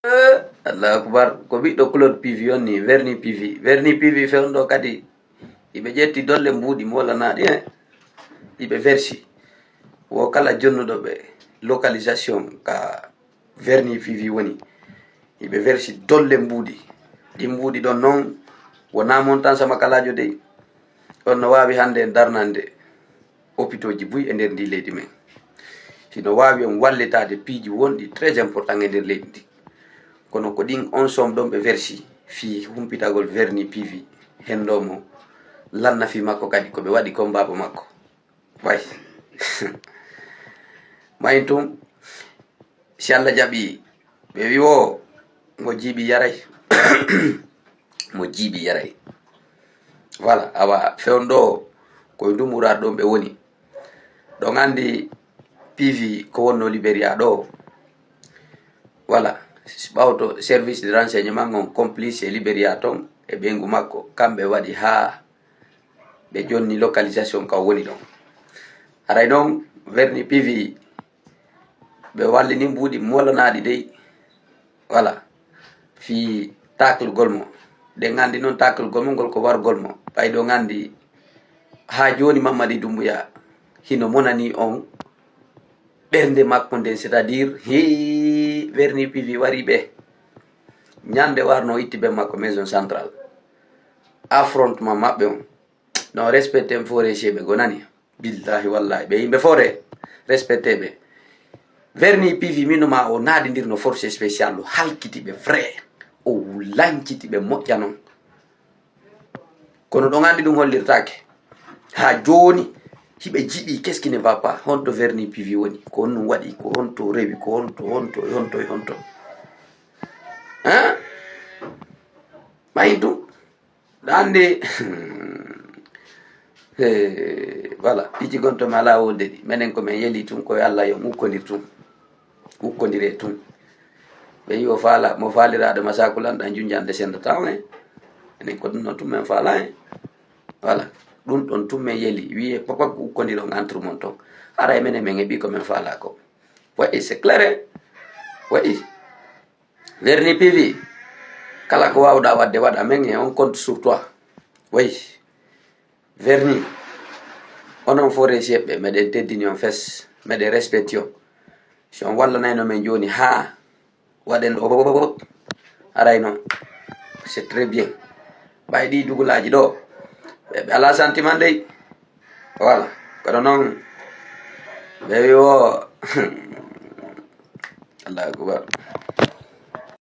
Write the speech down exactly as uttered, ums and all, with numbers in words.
Eh, Allahu akbar. Ko ɓiɗɗo Claude P V on ni, Verni P V. Verni P V fewndo kadi. Iɓe ƴetti dolle mbuuɗi molanaaɗi, eh. Iɓe versi. Wo kala jonnuɗo ɓe localisation ka Verni P V woni. Iɓe versi dolle mbuuɗi. Ɗi mbuuɗi ɗon non, wonaa montan sama kalaajo dey. On no waawi hannde en darnande opitooji buy e nder ndi leydi men. Hino waawi on wallitaade piiji wonɗi très important e nder leydi ndi. Kono ko ɗin on somme ɗon ɓe versi fii humpitagol Verni P V. Henndo mo lanna fii makko kadi ko ɓe waɗi kon baaba makko. Way. Mayin tun, si Allah jaɓi, ɓe wi wo mo jiiɓi yaray. Mo jiiɓi yaray. Voilà, awa, fewndo ko e ndu muraad ɗon ɓe woni. Ɗon anndi P V ko wonno Liberia ɗo. Voilà, ɓawto service de renseignement on complice e Liberia ton e ɓeyngu makko, kamɓe waɗi haa ɓe jonni localisation ka o woni ɗon. Aray non, Verni P V, ɓe wallini mbuuɗi molanaaɗi dey. Voilà. Fii taklugol mo. Ɗen anndi non taklugol mo ngol ko wargol mo. Ɓay ɗon anndi haa jooni Mamadi Doumbouya hino monani on ɓernde makko nden, c'est-à-dire, hii, Verni P V wari ɓe. Ñande warno itti ɓe makko Maison Centrale. Affrontement maɓɓe on. No respecté en forestier ɓe gonani. Billahi wallahi. Ɓe yimɓe forêt. Respecté ɓe. Verni P V mino ma o naadindirno force spécial o halkiti ɓe vrai. O lanciti ɓe moƴƴa non. Kono ɗon anndi ɗum hollirtaake. Haa jooni, hiɓe jiɓi, qu'est-ce qui ne va pas? Honto Verni P V woni? Ko honɗum waɗi? Ko honto rewi? Ko honto, honto, honto, honto? Hein? Mayin ɗum. Ɗande. Eh, voilà. Piiji gonto mi alaa wolde ɗi. Menen ko men yeli tun, ko yo Allah yo mukkondir tun. Ukkondire tun. Ɓe yi o faala, mo faaliraaɗo masakulan ɗan junjande sendata on, eh. Enen ko ɗum non tun men faala, eh. Voilà. Ɗum ɗon tun men yeli. Wiye papak ukkondire on entre mon ton. Hara e menen men heɓi ko men faala ko. Wayi, c'est clair, eh. Wayi. Verni P V. Kala ko waawɗaa waɗde waɗa, men e on compte sur toi. Wayi. Verni. Onon forestier ɓe, meɗen teddini on fes. Meɗen respecti on. Si on wallanayno men jooni haa waɗen ɗo, aray non. C'est très bien. Ɓay ɗi dugulaaji ɗo, ɓe, ɓe alaa sentiment dey. Voilà. Kono non, ɓe wi wo, Allahu akbar.